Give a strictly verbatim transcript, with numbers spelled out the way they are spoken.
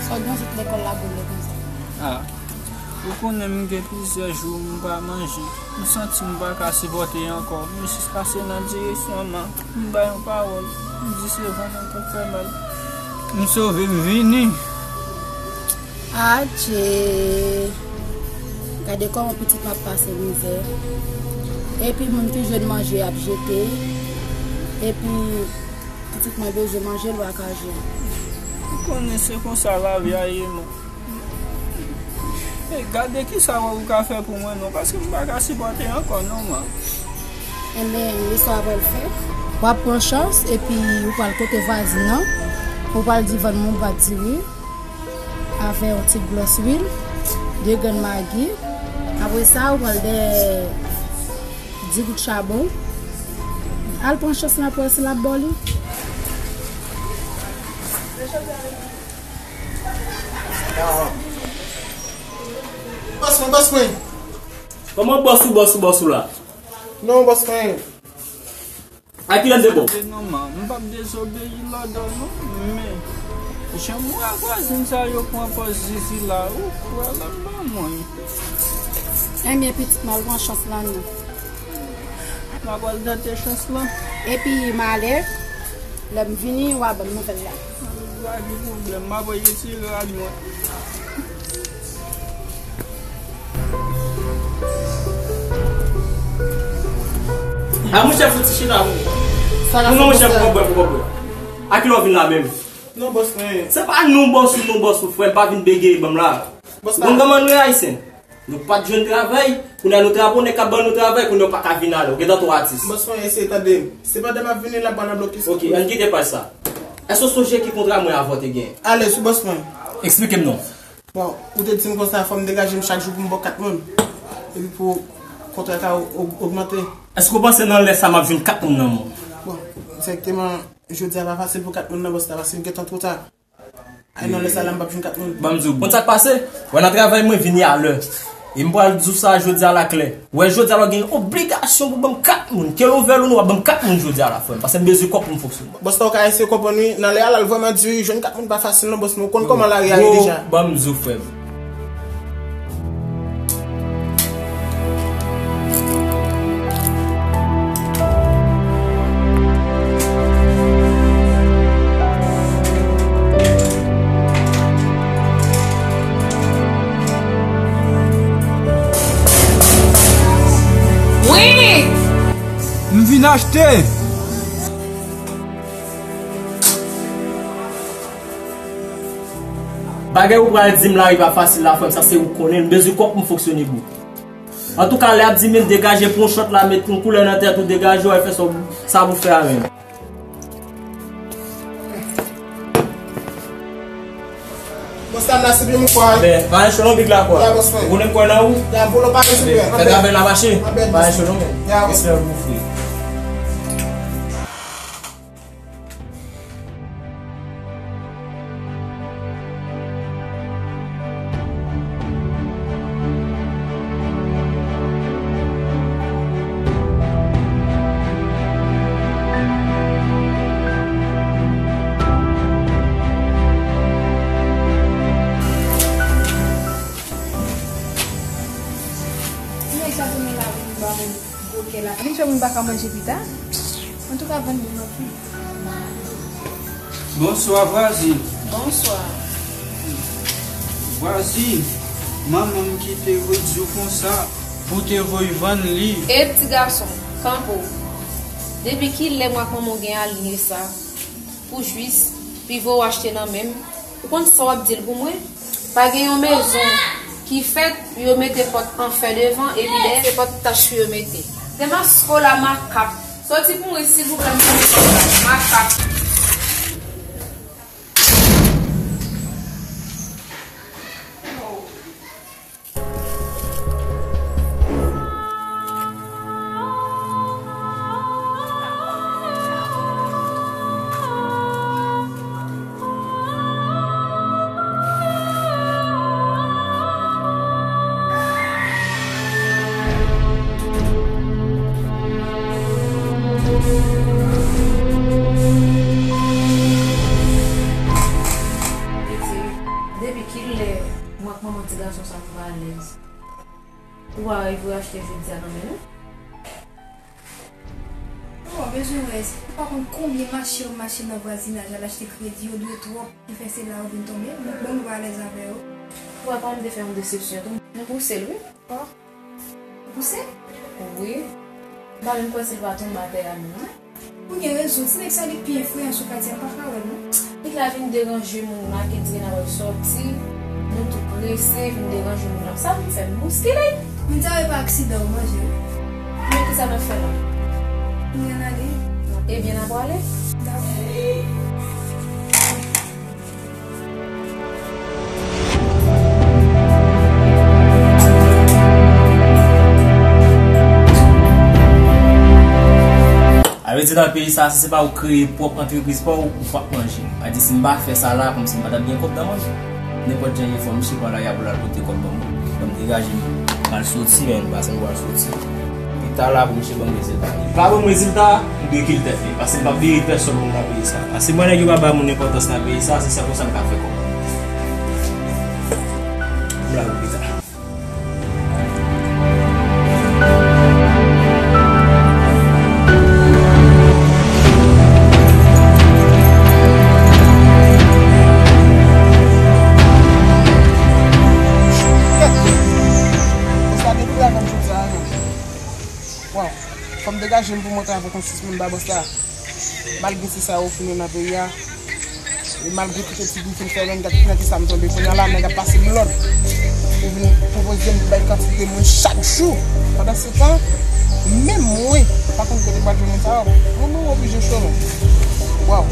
Sa w gen sot lekòl la boule konsa? Ah, ou konnen m gen plizyè jou m pa manje. M santi m pa ka sipòte ankò. M jis pase nan direksyon an, m bay yon pawòl. M di se vant mwen k ap fè mal. M sove, m vini. Adje! Gade kòman pitit m ap pase mizè. Epi moun ki jwenn manje ap jete. Epi pitit mwen bezwen manje lwakaje. Ou konnen se konsa lavi a ye, man. E gade kisa ou ka fè pou mwen non, paske m pa ka sipòte ankò non, man. Enben, lè sa pral fèt, w ap pran chans epi ou pral kote vwazin nan, ou pral di vann mwen yon bwat diri avè yon ti glòs lwil, de grenn magi. Apre sa, ou pral dèyè di gout chabon. Al pran chans la pou wè si l ap ba w li. Bòs mwen, bòs mwen. Kòman bòs ou, bòs ou, bòs ou la? Non, bòs mwen. A kilè m te ba w? Non, man, m p ap dezobeyi lòd ou non, men jan m wè vwazin sa yo pran pòz zizi la, ou kwè lòt ban mwen. Enben, pitit mwen, al pran chans lan non. M ap al tante chans lan. Epi, m ale, lè m vini, w a ban m nouvèl la. Pa gen pwoblèm, m ap retire rad mwen. A, monchè, fouti chita pou ou. Sa la, non, monchè, pou kòb bwè, pou kòb bwè. A kilè w vin la menm? Non, bòs mwen. Se pa non bòs ou, non bòs ou, frè, pa vin bege ban m la. Bòs la. Ou konn kòman nou ye, Ayisyen? Nou pa t jwenn travay, kounye a nou travay, nèg k ap ban nou travay, kounye a w pa ka vin ale, ou gentan twò atis. Bòs mwen, eseye tande m. Se pandan m ap vini la, ban nan blokis. Ok, ann kite paj sa. Èske w sonje ki kontra mwen avè w te gen? Ale, sou bòs mwen. Eksplike m non. Bon, ou te di m konsa, fò m degaje m chak jou pou m ba w kat moun. Epi pou kontra ka o-, o-, ogmante. Èske w panse nan lè sa m ap jwenn kat moun nan men w? Bon, dirèkteman, jodi a pa fasil pou kat moun nan, bòs la, paske m gentan twò ta. Ay non, lè sa la m p ap jwenn kat moun. Ban m di w, konn sa k pase? Wè nan travay mwen vini alè. E m pral di w sa jodi a la klè. Wè jodi a la w gen obligasyon pou ban m kat moun. Ke l ouvè l ou non, w ap ban m kat moun jodi a la frè m. Paske m bezwen kòb pou m fonksyone. Bòs la ou ka eseye konprann wi. Nan lè a la l vrèman di wi, jwenn kat moun pa fasil non bòs, men ou konn kòman lari a ye deja. Ban m di w frè m. Wi! M vin achte! Bagay ou pral di m la, li pa fasil la, frè m, sa se ou k konnen l. M bezwen kòb pou m fonksyone bro. Antouka, lè y ap di m degaje, pran yon chòt la, met yon koulè nan tèt ou, degaje w, al fè sa w, sa pou w fè a menm. Bòs la, m la sipli m kwè. Ben, pa cho non big la kwa. Ya, bòs mwen. Ou konnen m kwè nan ou? Ya, volo pa gen sipli. Fè travay la mache. Pa cho non. Ya, bòs. Respè pou frè. Nèg sa tounen la vin ba mwen bokè la. Vin fè moun pa ka manje pita. Antouka, vann li nan tou. Bonswa, vwazin. Bonswa. Vwazin, manman m ki te voye di w konsa pou w te voye vann li. E ti gason, kanpe w. Depi kilè m ak manman w gen alinye sa? Pou jis, pi vo w achte nan men m. Ou konn sa w ap di l pou mwen? Pa gen yon mezon ki fèt, yo mete pòt an fè devan, epi dèyè, se pòt tach yo mete. Demasko la makak. Soti pou mwen, silvouplè, m konnen sa la. Makak. Depi kilè mwen ak manman ti gason sa pou alèz? Ou pa rive achte jodi a nan men nou? Ou pa bezwen wè, ou pa konn konbyen mache yo mache nan vwazinaj la, l achte kredi, yo dwe twòp, ki fè se la yo vin tonbe. Bon, bon, nou pa alèz avè yo. Ou wè kòman m te fè yon desepsyon tou? M pouse l, wi. Ou pouse? Wi. M pa menm kwè si l va tonbe atè a menm, wi. Ou gen rezon, ti nèg sa li pi enfliyan sou katye a, m pa ka wè l non. Nèg la vin deranje moun la, ki di n ap sòti, nou tou prese, vin deranje moun la. Sa vin fè m bouskile. Moun sa yo pa aksidan ou manje wi. Men kisa n ap fè la? Kounye a n ale. Ebyen n ap prale. Dakò. A vle di nan peyi sa, si se pa ou kreye pwòp antrepriz pa w, ou p ap manje. A di si m pa fè sa la, kòmsi m pa t ap gen kòb nan men m. Nenpòt jan ye fò misye pran lari a pou l al pote kòb ban mwen. Ban m degaje m, m al soti, men m pa sanble w al soti. Pita la pou misye ban m rezilta. Li pa ban m rezilta, m dwe kil tèt li. Paske m p ap veye pèsòn moun nan peyi sa. Paske mwen nèg yo pa bay moun enpòtans nan peyi sa, se sèl konsa m ka fè kòb. M la pou pita. Sa depi la nan jounal. Waw, fò m degaje m pou m antre avèk yon sis moun ba bòs la. Malgre se sa yo ofri nou nan peyi a, e malgre tout etid m fin fè, men gad nan kisa m tonbe. Kounye a la, nèg ap pase m lòd pou vin pwopoze m bay kantite moun chak jou. Pandan se tan, menm mwen, pa konn kote m pral jwenn moun sa yo. Mwen, mwen oblije cho non. Waw.